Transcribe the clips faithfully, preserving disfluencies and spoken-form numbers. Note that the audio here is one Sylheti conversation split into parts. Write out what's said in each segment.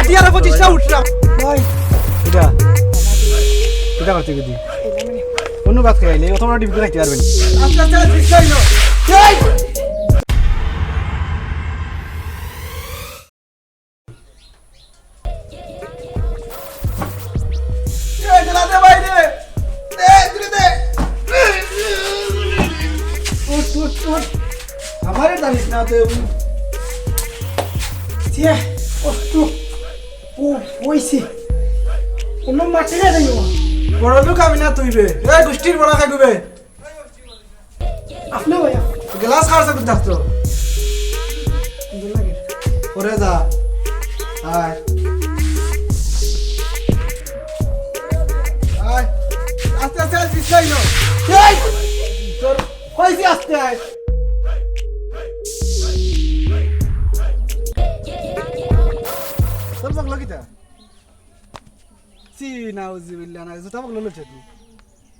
টিয়ার পঁচিশটা উঠলাম। ভাই, এটা, এটা করতে গেছি। অন্য ভাত খাইলে অত বড় ডিম খাইতে পারবেন। আস্তে আস্তে আস্তে খাইলো। এই! এই, দাঁড়া দে, ভাই রে। দে, দূরে দে। উঠ, উঠ, উঠ। আমারে জানিস না তুই। ছিয়া, কষ্ট। ও, ওইছে। অন্য মাঠে না যাইও। বড় লোক আমি না তুই বে। এ, গোষ্ঠীর বড় খাইবি বে। আপনি ভাইয়া। গ্লাস খাওয়ার সাথে থাকতো। সুন্দর লাগে। পরে যা। আয়। আয়। আস্তে আস্তে আয়, পিছলাই না। এই! তোর কইছি আস্তে আয়। তোর পাগল কিতা? ছি, নাউজুবিল্লাহ, না, জুতা পাগল লইছে তুই।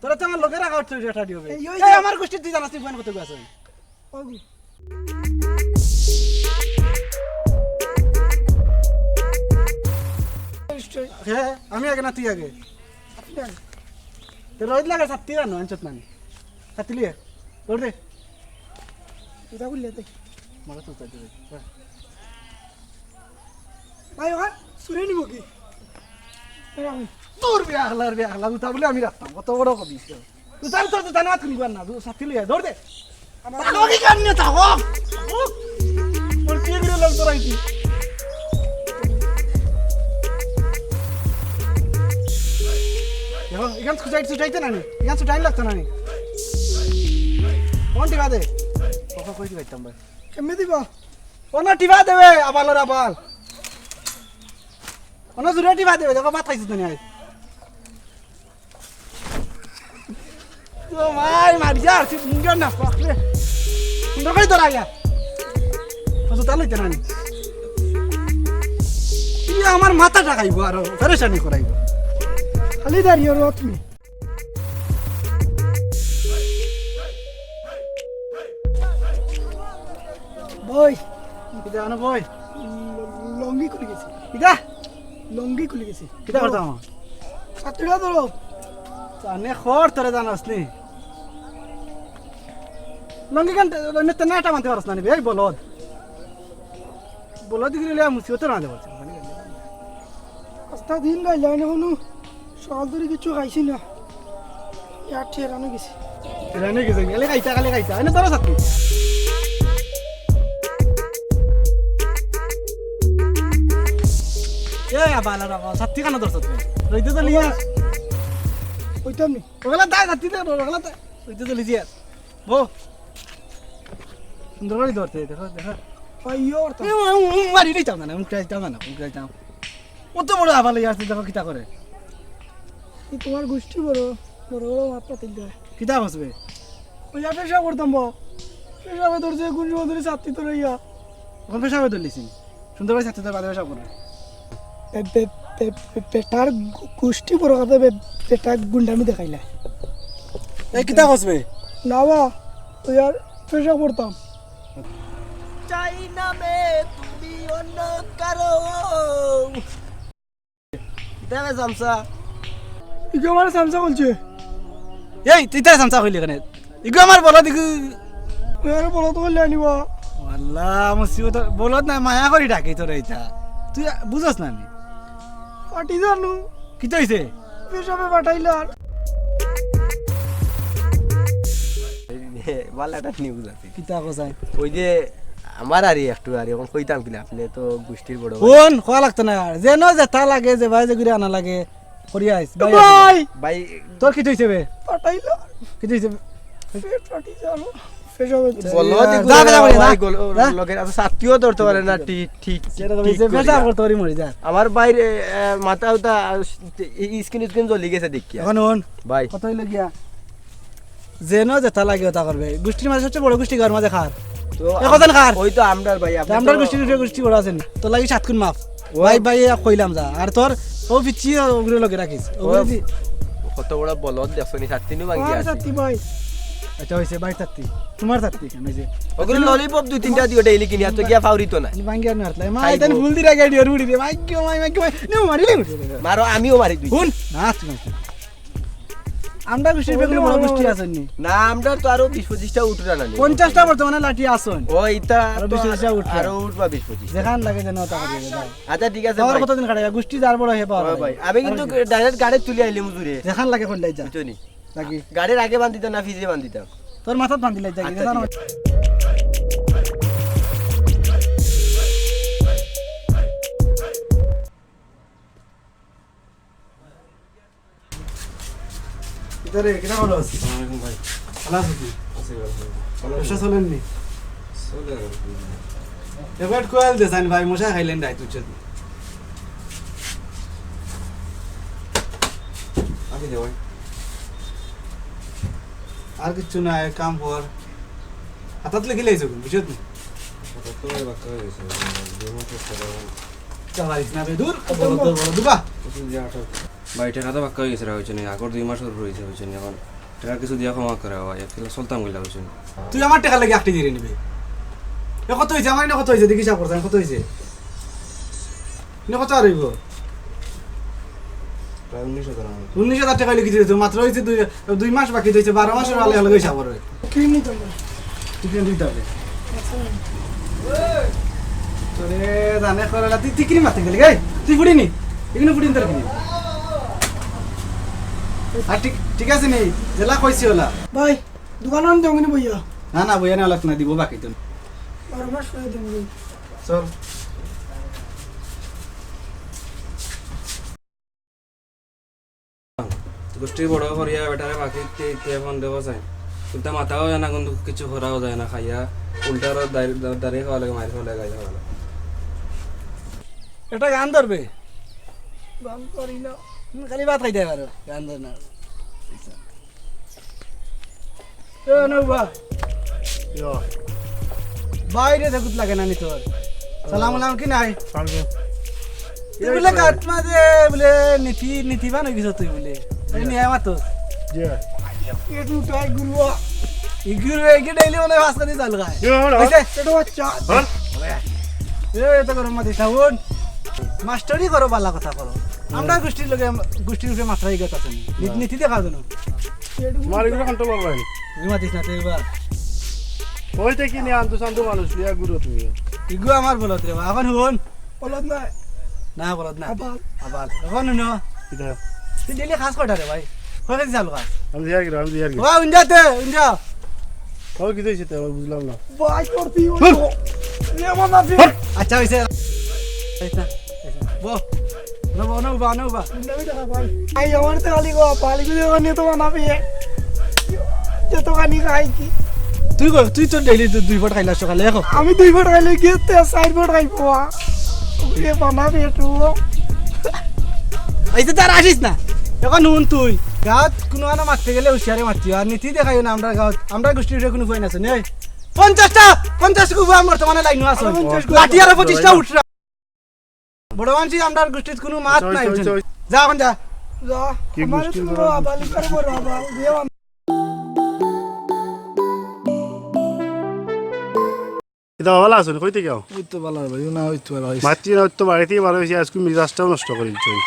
তোরা তো আমার লগে রাখা হচ্ছে, এটা দিও বে। এই, ওই এই, যে আমার গোষ্ঠীর তুই জানাস, তুই ফোন করতে গেছ। ওগু। হ্যাঁ, আমি আগে না, তুই আগে? আপনি আগে। তো রোদ লাগে, ছাত্তি জানো, আনছত নানি। ছাত্তি লিয়ে, দৌড় দে। জুতা খুললে দে। মারা তো উতার দে। ভাই, ওখান চুরে নিব কি? এই আমি। তোর বিয়া আখলার বিয়া আখলা, জুতা বলে আমি রাখতাম, কত বড় কবি। জুতা, জুতা, জুতা না, তুমি না, জুতা সাথে লইয়া, দৌড় দে। আমার তাকো কি কারণে তাকো? তাকো? ওর কি করে লগ তোরাইছি? দেখো, এখান ছুটাই-, ছুটাইতে না নি? এখান ছুটাই লাগতো না নি? কোন টিপা দে? কথা কই দিবাইতাম ভাই। কেমনে দিবা? অনো টিপা দেবে, আবালর আবাল। অনো জুরে টিপা দেবে, দেখো, ভাত খাইছো তো নি আজ। তো ভাই, মারি যা, আর সিট মুঙ্গের না, বাপরে। সুন্দর করে ধরা গিয়া। তো জুতা লইতে না নি। তুই আমার মাথাটা খাইবো আরো, পেরেশানি করাইবো। খালি দাঁড়িয়ে রো তুমি। বই। কিতা আনো বই? ল-, লঙ্গি খুলে গেছে। কিতা? লঙ্গি খুলে গেছে। কিতা করতাম? সাতটা ধরো। জানে খর তোরে জানাস নি। লঙ্গি কান, এমনি তেনা এটা মানতে পারস না নি বে, এই বলদ। বলো দিকে লিয়া মুসিবত না দেবো। আস্তা দিন গাইলাম না কোনো, সকাল ধরে কিচ্ছু খাইছি না। ইয়ার ঠেরানো গেছি। ঠেরানো গেছে, গেলে খাইতা, গেলে খাইতা। এনে ধরো ছাত্রী। এ, আবার, আবার, আবার, ছাত্রী কেন ধরছো তুমি? রইতে তো লিয়া। ওইটা আমি। ওগুলা দায়, ছাত্রী দে, ওগুলা দায়। রইতে তো লিজিয়া। বো। সুন্দর করে ধরতে, দেখো, দেখো। আইয়ো, ওর তো। এ, ও, ও, ও, মারি দিতাম না, মুখটা দিতাম না, মুখটা দিতাম। অত বড় আবার লইয়া আসছে, দেখো কিতা করে। এই তোমার গোষ্ঠী বড়, বড় বড় মাত পাতিল দেয়। কিতা বসবে? ওই যা পেশাব করতাম বা। পেশাবে ধরছে, কোন সময় ধরে ছাত্রী তো রইয়া। এখন পেশাবে ধরলিছি। সুন্দর করে ছাত্রী তো বাদে পেশাব করবে। পে-, পে-, পে-, পে-, পেটার গু-, গোষ্ঠী বড় কথা পে-, পেটার গুন্ডামি দেখাইলা। এই কিতা বসবে? না বা, ওই আর পেশাব করতাম। চাই না মে তুমি অন্য কারো। কিতা রে চামচা? ইগু আমার চামচা বলছে। এই, তুই তার চামচা কইলি কেনে? ইগু আমার বলদ, ইগু। ওই আরে বলদ কইলে আনিবা। আল্লাহ, মুসিবত, বলদ না, মায়া করি ডাকি তোরে ইতা। তুই বুঝস না নি? পাটি জানু। কিতা অইছে? পেশাবে পাঠাইলার। ভালা একটা নিউজ আছে। কিতা কও চাই? ওই যে আমার আরি একটু আরি, এখন কইতাম কিলা, আপনি তো গোষ্ঠীর বড় ভাই। কোন? কওয়া লাগতো না। যেন যেতা লাগে, যে ভাই যে ঘুরে আনা লাগে, করি আইস। ভাই, ভাই! ভাই, তোর কিতা অইছে বে? পাঠাইলো। কিতা অইছে বে? পেট ফাটি যাবো। পেশাব হচ্ছে। বলো, যা, দেখো, যা, যা, ভাই, যা। গোল-, যা। লগের আছে, ছাত্রীও ধরতে পারে না, ঠিক, ঠিক, সেরকম ঠিক অইছে, করি পেশাব না। করতে পারি, মরি যা। আমার বাইরে, এ, মাথা উতা, আ, ই-, স্কিন স্কিন জ্বলি গেছে দেখিয়া। এখন হন। ভাই। কত অইলো গিয়া? যেন যেতা লাগে ওতা করবে। গোষ্ঠীর মাঝে সবচেয়ে বড় গোষ্ঠী গাঁওর মাঝে কার? তো এ কথা আম-, কার? ওই তো আমরার ভাই, তা আপনি আমরার তো গোষ্ঠীর উপরে গোষ্ঠী বড় আছে নি? তোর লাগি সাত গুণ মাফ। ও। ভাই, ভাই, এক কইলাম যা। আর তোর ও পিচ্ছি ওগুলো লগে রাখিস। ও। ওগুলো দি- কত বড় বলদ দেখছো নি, সাত দিনও ভাঙি ওরে আছে। সাথী ভাই। আচ্ছা, অইছে, ভাই, চাত্তি। তোমার চাত্তি কেন? অইছে। ওগুলো ললিপপ দুই তিনটা দিও ডেইলি কিনি, আর তো গিয়া ফাউরি তো না। আমি ভাঙ্গি আর না হাতলাই। মা, খাইবো। এদান ফুল দিরা গাড়ি আর উড়ি রে। ভাই, কেউ মাই, মাই, কেউ মাই। নে, মারি রে, উড়ি রে। মারো, আমিও মারি দুই। হুন, না, তুমি না। আমরা গোষ্ঠীর বেগুন বড় গোষ্ঠী আছইন নি? না, আমরা তো আরো বিশ পঁচিশটা উঠরা না নি। পঞ্চাশটা বর্তমানে লাঠি আছইন। ও, ইতা আরো তো বিশ পঁচিশটা উঠরা। আরো উঠবা বিশ পঁচিশটা। যেখান লাগে যেন তা করি দাও। আচ্ছা, ঠিক আছে, আমার ভাই। কতদিন খাটাইবা? গোষ্ঠী যার বড় হে পাওয়া ও, ভাই, আমি কিন্তু direct গাড়ি তুলি আইলে মুজুরে। যেখান লাগে কইলাই যা। বুঝছো নি? নাকি? গাড়ির আগে বান্ধিতাম না ফিজে বান্ধিতাম? তোর মাথাত বান্ধিলাই যা, আচ্ছা, ঠিক আছে। কিতা রে, কিতা খবর আছে? আসসালামু আলাইকুম ভাই। ভালা আছো তুই? আছি ভাই, ভাই। ভালো আছো? ব্যবসা চলের নি? চলে আর কি। এবার কোয়েল দে চাইন ভাই, মশা খাইলেন ডাই তুই। আমি দে ভাই। আর কিচ্ছু না, এক কাম কর। হাতাত লেগে লাইছো কোন, বুঝছো তুই? হাতাত তো ভাই বাক্কা হয়ে গেছে, দুই মাস হচ্ছে। চালাইস না বে, দূর, বড়, বড়, বড়, দুবা। ভাই, টেকা তো বাক্কা হয়ে গেছে রে, অইছে নি? আগর দুই মাস ওর রইছে, অইছে নি? এখন টেকা কিছু দিয়া ক্ষমা করে, ভাই, এক কিলা চলতাম গেলা, অইছে নি? তুই আমার টেকা লাগি আটকে দিয়ে নিবে। এ কত হইছে? আমার এনে কত হইছে? দেখি হিসাব করতাম, কত হইছে? এনে কত আর হইব? প্রায় উনিশ হাজার আমার। উনিশ হাজার টেকা হইলে কিছু হইতো, মাত্র হইছে দুই, দুই মাস বাকি তো হইছে, বারো মাসের আলে আলে হিসাব করবে। ক্রিম নিতে হবে। তুই ক্রিম দিতে হবে। আচ্ছা। তোরে জানে করলা, তুই, তুই ক্রিম মারতে গেলি, এই? তুই ফুড়ি নি? এখানে ফুড়ি নিতে পারবি? আর ঠিক, ঠিক আছে নি? যেলা কইছি ওলা। ভাই, দোকানো আনতে হবে নি বইয়া? না, না, বইয়া না, লাগতো না, দিব বাকি তো। বারো মাস পরে দিব। চল। গোষ্ঠী বড় করিয়া বেটারে বাকি দিতে দিতে এখন দেখো চাই। উল্টা মাথাও যায় না, কিন্তু কিছু করাও যায় না, খাইয়া উল্টা আরো দাড়ি, দাড়ি খাওয়া লাগে, মাইর খাওয়া লাগে, গাইল খাওয়া লাগে। একটা গান ধরবে। গান পারি না। হুম, খালি ভাত খাইতে পারো, গান ধর না। এ, অনুবা। ইয়ো। বাইরে দেখুত লাগে না নি তোর। সালাম আলাম কি নাই? সালাম। তুই বুলে গাত মাঝে বুলে নীতি, নীতিবান হয়ে গেছ তুই বুলে। এই নিয়ে আমার তো। জি। এ তুই তাই গুরুয়া। ই গুরু একে ডেইলি মনে হয় ভাত খাতে চালু খায়। ইয়ো, হলো। বুঝছে? এটা বাচ্চা। হ্যাঁ? এ, এত গরম মাঝে থাকুন। মাস্টারি করো, বালা কথা করো। আমরা গোষ্ঠীর লগে, গোষ্ঠীর উপরে মাত্রা ইগত আছে নি। নি-, নীতি দেখা জানো। তোমার এগুলো কন্ট্রোল করবে না। তুই মাতিস না, তুই এবার। ওই দেখি নিয়ে আনতো শান্ত মানুষ, লিয়া গুরু তুমি। ইগু আমার বলদ রে, এখন হুন। বলদ না। না, বলদ না। আবার। আবার। এখন হুনো। কিতা? তুই ডেইলি খাস কয়টা রে ভাই? কয়টা চালু খাস? আমি দিয়ে আর কি, আমি দিয়ে আর কি। ও, উঞ্জাতে, উঞ্জা। ও, কি দিয়েছে তো? আমি বুঝলাম না। ভাই, তোর তুই ওই হুর। তো। লে, বাবা, তুই। হুর। আচ্ছা, হইছে। হইছে না, হইছে না। বো। না, বো, না, উবা, না, উবা। উন্ডা বেটা, ভাই। আই, আমার তো খালি গো, পালি গুলি ওখানে তো বানাবি। যত খানি খাই কি। তুই কর, তুই তো ডেইলি দু-, দুই ফট খাইলে সকালে, দেখো। আমি দুই ফট খাইলে গিয়ে তে চার ফট খাইবো। এ বানাবি একটু। এই যে তার আসিস না। এখন হুন তুই। গাঁত কোনো আনা মারতে গেলে হুঁশিয়ারে মারতি। আর নীতি দেখাইও না আমরা গাঁত। আমরা গোষ্ঠীর কোনো উপায় না আছে, নেই। পঞ্চাশটা, পঞ্চাশ কুবা আমার তোমার লাইন আছে। পঞ্চাশ লাঠি আর পঁচিশটা উঠরা। বড় মানছি, আমরার গোষ্ঠীত কোনো মাত আচ্ছা, নাই, আচ্ছা, বুঝছেন? আচ্ছা। যা, এখন যা। যা, কি আমারে গোষ্ঠী তো বড় বড় আবাল, ইতার বড় আবাল, দিয়ে আন। কিতা বাবা, ভালা আছইন? কই থাকি আও? এই তো ভালা ভাই, না, ওই তো ভালা হইছে। মাতছি না, ওই তো বাড়িতেই ভালা হইছে, আজকে মিজাজটাও নষ্ট করি দিছইন।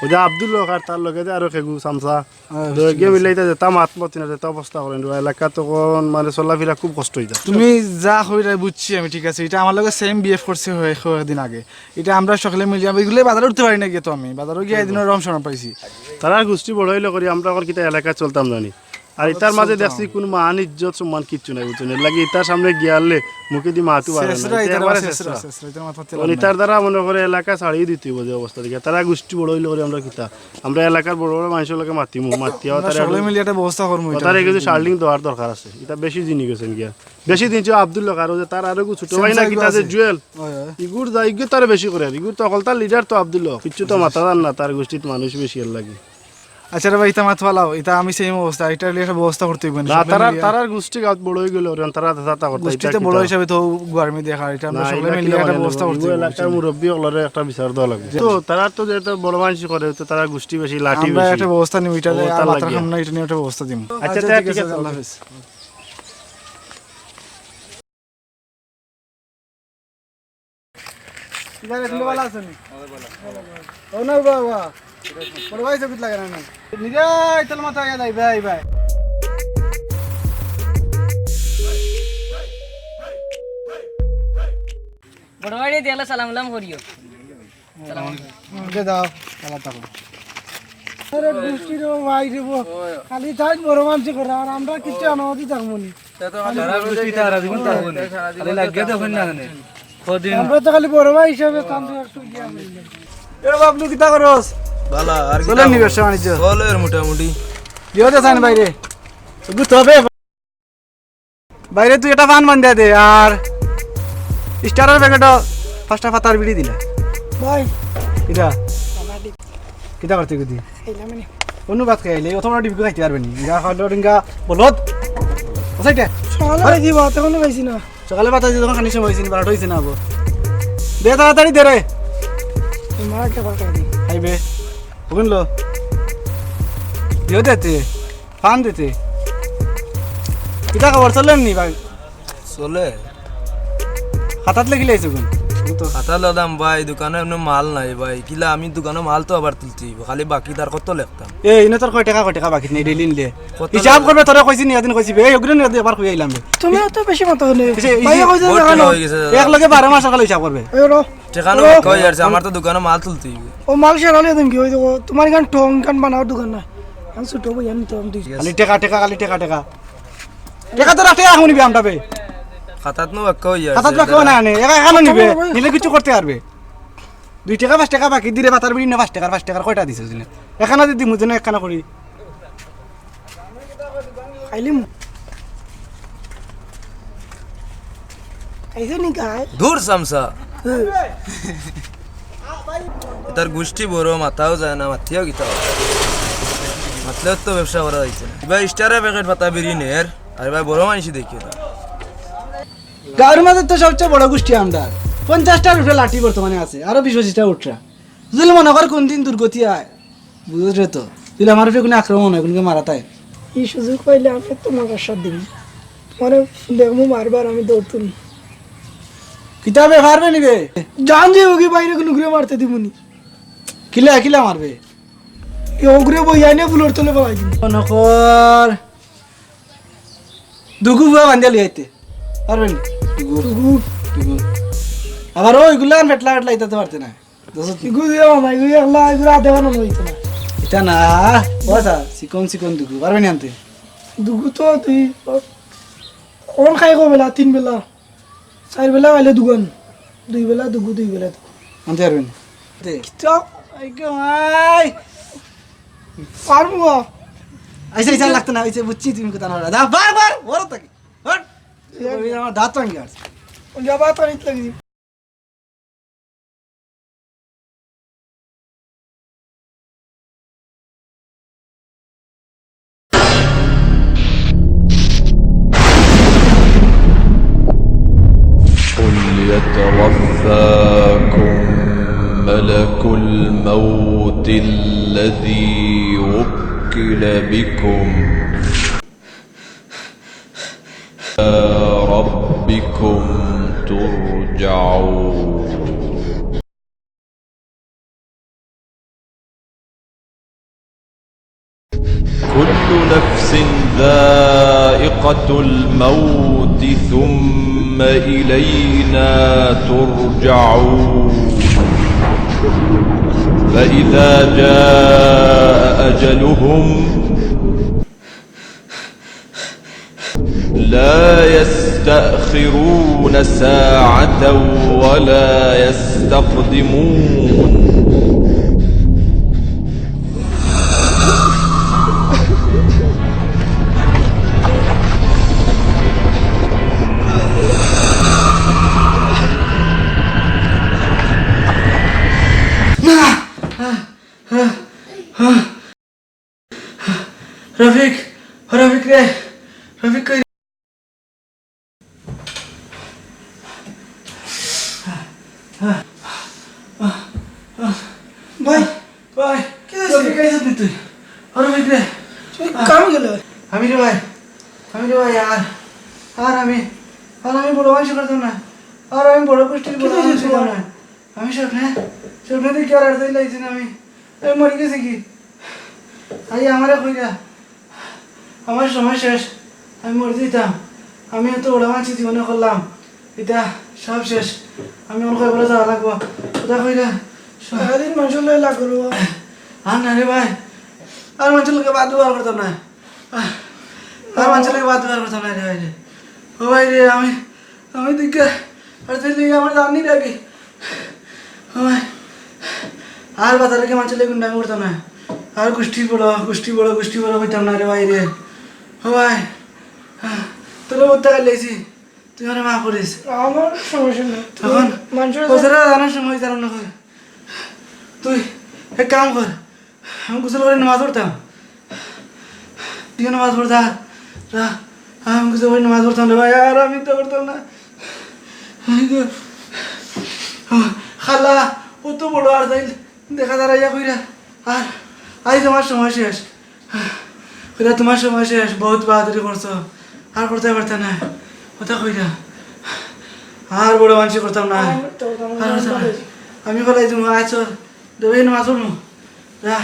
ওই যে আব্দুল হক আর তার লগে যে আরো কেগু চামচা, আহ, তো ঠিক এগিয়ে আছে। মিলাইতে যেতা মাত মতি না, যেতা অবস্থা করেন, এলাকা তখন মানে চলাফেরা খুব কষ্ট হইতা। তুমি যা কইরায় বুঝছি আমি, ঠিক আছে, এটা আমার লগে সেম বিহেভ করছে হয়ে কয়েকদিন আগে। এটা আমরা সকলে মিলি, আমি এগুলো বাজারে উঠতে পারি না গিয়ে তো আমি, বাজারে গিয়ে এই দিন ওরকম শরম পাইছি। তারা গোষ্ঠী বড় হইলে করি, আমরা এখন কিতা এলাকায় চলতাম জানি। আর ইতার মাঝে চলতাম। দেখছি কোনো মান ইজ্জত সম্মান কিচ্ছু নাই, বুঝছেন? এর লাগি ইতার সামনে গিয়ালে মুখে দি মাতু পারে না। শেষরা, ইতা ইতার একবারে মাঝে শেষরা, শেষরা। শেষরা, ইতার মাঝে মাততে মানে পারে না। ইতার দ্বারা মনে করে এলাকা ছাড়িয়ে দিতে হইব যে অবস্থা দেখে। তারা গোষ্ঠী বড় হইলে করি আমরা কিতা? আমরা এলাকার বড় বড় মানুষের লগে মাতিমু, মাতিয়া আমরা তারে সকলে মিলি একটা ব্যবস্থা করবো তারে ইতার। কিছু শার্লিং দেওয়ার দরকার আছে। ইতা বেশি দিনই গেছেন গিয়া। বেশি দিন যে আব্দুল হক আর ওই যে তার আরো ছোট ভাই না সেন্সার কিতা যে আছে। জুয়েল। হয়, হয়। ইগুর যা, ইগুর তারে বেশি করে আর ইগুর তো অকল তার লিডার তো আব্দুল হক। কিচ্ছু তো মাথা দান না, তার গোষ্ঠীত মানুষ বেশি এর লাগি। আচ্ছা রে ভাই, ইতা মাত ফালাও, ইতা আমি সেম অবস্থা, এটা একটা ব্যবস্থা করতে হইব না, না, সকলে তারা, মিলিয়া। তারার গোষ্ঠী গাঁত বড় হয়ে গেল, ওরা তারা, তারা, তারা করতে, গোষ্ঠীতে এটা বড় কিতা? হিসাবে তো গুয়ার মধ্যে দেখা, এটা আমরা না, সকলে এটা মিলিয়া কিলা একটা মানে ব্যবস্থা করতে হইব, এলাকার বুঝছেন? মুরব্বী হকলরে একটা বিচার দেওয়া লাগবে। তো তারা তো যেটা বড় মানুষ করে, তো তারা গোষ্ঠী বেশি, লাঠি আমরা বেশি। একটা ব্যবস্থা নিব, এটা ও, আর তার মাথার লাগে। সামনে এটা নিয়ে একটা ব্যবস্থা দিব। আচ্ছা, আচ্ছা, আচ্ছা, ঠিক ঠিক আছে, আছে, আল্লাহ হাফেজ। কিতা রে, তুমি ভালা আছো নি? ও না বাবা, বড় ভাই চকুত লাগে না নি? নিজে ইতাল মাথা আগে যাই ভাই ভাই। বড় ভাই রে, দিয়ালে সালাম উলাম করিও। সালাম। ওকে দাও, ভালা থাকো। আরে গুষ্টির ও ভাই রে বো, খালি তাই বড় মানষে করে, আর আমরা কিচ্ছু আনামতি থাকবো নি। তারা গুষ্টি তারা জীবন থাকবো নি। খালি লাগিয়া দেখইন না কেনে। কদিন আমরা তো খালি বড় ভাই হিসাবে তান তো একটু গিয়া বললাম। এ বাবলু, কিতা করস? ভালা, আর কিতা চলের নি করস? ব্যবসা বাণিজ্য? চলের মোটামুটি। দিও দে চাইন বাইরে। গুতো হবে। বাইরে তুই একটা পান বান্ধিয়া দে, আর স্টারের প্যাকেটও পাঁচটা পাতার বিড়ি দিলা। ভাই, কিতা? বাবা দি। কিতা করতে গদি? খাইলাম নি। অনু ভাত খাইলে অত বড় ডিবিকে খাইতে পারবে নি? ইঙ্গা খাইলো ইঙ্গা বলদ। আচ্ছা, এটা। সকালে খাইছি ভাত, এখনো খাইছি না। সকালে ভাত খাইছি, তখন খানির সময় হইছে নি, বারোটা হইছে না আবো। দে তাড়াতাড়ি দে রে। মা কে বাটা দি। খাইবে। ওগুন লো। দিও দে তুই। পান দিতে। কিতা খবর, চলের নি ভাই? চলে। খাতাত লেখিলাইছো কোন? ও তো খাতা লইলাম ভাই, দোকানো এমনে মাল নাই ভাই। কিলা আমি দোকানো মাল তো আবার তুলতে হইব, খালি বাকি তার কত লেখতাম? এ, ইনো তোর কয় টাকা, কয় টাকা বাকি নেই, ডেইলি নিলে। কত হিসাব লাগে? করবে, তোরে কইছি নি, এদিন কইছি বে, এই ওগুলো নিয়ে আবার কইয়া আইলাম বে। তুমি অত বেশি মাথা হইলে। এই যে, এই ভাইয়া যে কইছে বড় যে টেকা কেন? হয়ে গেছে দাদা। এক লগে বারো মাস সকালে হিসাব করবে। এই ওরা। টেকা ও। নেওয়া কই আর, আমার তো দোকানো মাল তুলতে হইব। ও মাল সেরা লিয়ে তুমি কি ওই দেখো, তোমার এখান টং কান বানাওয়ার দোকান না। আমি ছোট ভাই, আমি তো আমি দুই খালি টেকা, টেকা, খালি টেকা, টেকা। টেকা তো রাখতে এখন নিবে আমরা বে। খাতাত নো বাক্কা হইয়া খাতাত আছে, বাক্কা দাদা। না আনে, একা এখানে নিবে, খাতাত নিবে। নিলে কিছু করতে পারবে। দুই টাকা, পাঁচ টাকা বাকি দিলে বাতার বিড়ি না, পাঁচ টাকার, পাঁচ টাকার কয়টা দিছে দিনে? এখানে যদি দিমু যেন একখানা করি। খাইলিমু। খাইছো নি গাই? দূর সামসা। হুম। তার গুষ্টি বড়, মাথাও যায় না, মাতিও কিতা। মাতলেও তো ব্যবসা করা যাইছে না। এবার স্টারের প্যাকেট পাতা বিড়ি নের, আর এবার বড় মানুষ দেখিও না। গাঁওর মাঝে তো সবচেয়ে বড় গুষ্টি আমরার। পঞ্চাশটার উপরে লাঠি বর্তমানে আছে, আরো বিশ পঁচিশটা উঠরা। যদি মনে কর কোন দিন দুর্গতি আয়, বুঝছ রে তো, তুই আমার উপরে কোনো আক্রমণ হয়, কোনকে মারা তাই। এই সুযোগ পাইলে আমি তোমার বাসার দিন। তোমারে দেখমু মারবার আমি দৌড় তুলি। কিতাবে পারবে নিবে? জান যে ওকে বাইরে কোনো ঘুরে মারতে দিবনি। কিলা, কিলা মারবে? এ ওগুরে বইয়া এনে ফুলর তলে বলাই দিন। মনে কর দুগু ফুয়া বান্ধিয়া লই আইতে পারবেন? দুগু। দুগু। দুগু। আবার ওইগুলা ফেটলা ফেটলা ইতাতে পারতে না। দোস্ত, ইগু দিয়া মামা, ইগু একলা, ইগু রাতে বানানো হইতো না। ইতা না, ও আচ্ছা, চিকন চিকন দুগু, পারবে নি আনতে? দুগু তো তুই, কোন খাই গো বেলা, তিন বেলা, চার বেলা খাইলে দুগান, দুই বেলা দুগু, দুই বেলা দুগু। আনতে পারবে নি? দে। কিতা? আইগো মাই। পারবো। আইসা, আইসা লাগতো না, আইসা বুঝছি তুমি কথা না। দা, বার, বার, বড় থাকি। হট। এই আমার দাঁত ভাঙি আর। ওই যাবা তো নিতে লাগি। قل يتوفاكم ملك الموت الذي وكل بكم إلى ربكم ترجعون. كل نفس ذائقة الموت ثم إلينا ترجعون. فإذا جاء أجلهم لا يستأخرون ساعة ولا يستقدمون. রফিক, রফিক রে, রফিক কই? ভাই, ভাই, কি হইছে? রফিক আইছত নি তুই? ও রফিক রে। তুমি কামে গেলে? আমি রে ভাই, আমি রে ভাই, আর, আর আমি, আর আমি বড় মানুষ করতাম না, আর আমি বড় গোষ্ঠীর বড় মানুষ করতাম না। আমি স্বপ্নে, স্বপ্নে দেখি আর আর যাই লাগছে না আমি। আমি মরি গেছি কি? আই আমারে কইরা, আমার সময় শেষ, আমি মরি যাইতাম। আমি অত বড় মানুষ জীবনে করলাম, ইটা সব শেষ। আমি অন্য কয়বার যাওয়া লাগবো। কথা কইরা, স- সারাদিন মানুষের লগে লাগ করবো। আর না রে ভাই, আর মানুষের লগে বাদ ব্যবহার করতাম না। আহ, আর মানুষের লগে বাদ ব্যবহার করতাম না রে ভাই রে। ও ভাই রে, আমি, আমি দিকে আর দিল্লি আমার জানি রাখি। ও ভাই, আর বাজারে কি মানুষের লগে গুন্ডামি করতাম না। আর গোষ্ঠী বড়, গোষ্ঠী বড়, গোষ্ঠী বড় কইতাম না রে ভাই রে। ও ভাই, তোর মধ্যে গেলেছি, তুই আমার মাফ করিস। আমার সমস্যা নেই। তখন মানুষের ওদের জানার সময় জানো না কর। তুই এক কাম কর, আমি গোসল করে নামাজ পড়তাম। তুই নামাজ পড়তা, যা। আমি গোসল করে নামাজ পড়তাম রে ভাই, আর আমি তো পড়তাম না। এই তো, খালা, অত বড় আর তাই দেখা দাঁড়াইয়া কইরা, আর আই তোমার সময় শেষ। কইরা তোমার সময় শেষ, বহুত বাহাদুরি করছো, আর করতে পারতে না। কথা কইরা, আর বড় মানুষ করতাম না। আর করতাম না। আমি কলাই তুমি আয় চল, দেবে নামাজ পড়বো। যা।